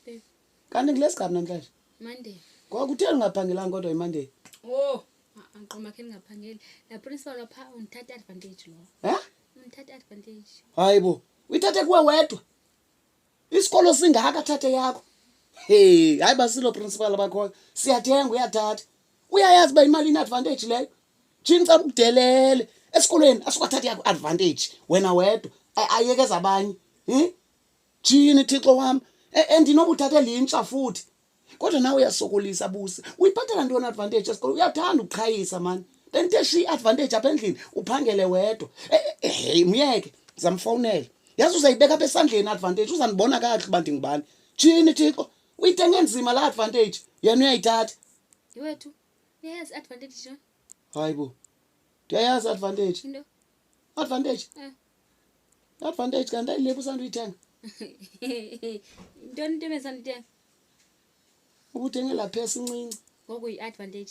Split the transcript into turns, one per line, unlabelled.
Babe.
Kanti ngulesigabi namhlanje?
Monday.
Ngoku kutheni ungaphangelanga kodwa iMonday?
Oh, anqoma khe ndingaphangeli. La principal wapha undithatha advantage lo.
He?
Undithatha advantage.
Hayi bo, uyithathe kuwe wedwa. Isikolo singaka thathe yakho. Hey, hayi basilo principal abakhoyo. Siyathenga uyathatha. Uyayazi uba imali ine-advantage leyo. Jini caba ukudelele. Esikolweni asukwathatha yakho advantage wena wedwa. Ayekeza abanye. Hm? Jini Thixo wam. Andinoba uthathe lintsha futhi. Kodwa nawe uyasokolisa Busi. Uyiphathela ntoni advantage esikolweni? Uyathanda ukuqhayisa mani. Then the shi advantage apha endlini uphangele wedwa. Hey myeke, zamfowunela. Yazi uzayibeka apha esandleni advantage uzandibona kakuhle uba ndingubani. Jini Thixo, uyithenge nzima la advantage. Yena uyayithatha.
Yewethu, uyayazi advantage nje?
Hayi bo. Ndiyayazi advantage.
Into?
Advantage.
Eh.
Advantage kanti ayilephi usanduyithenga.
Intoni into ebesandithenga?
Ubuthenge laa phesi incinci.
Ngoku yi-advantage.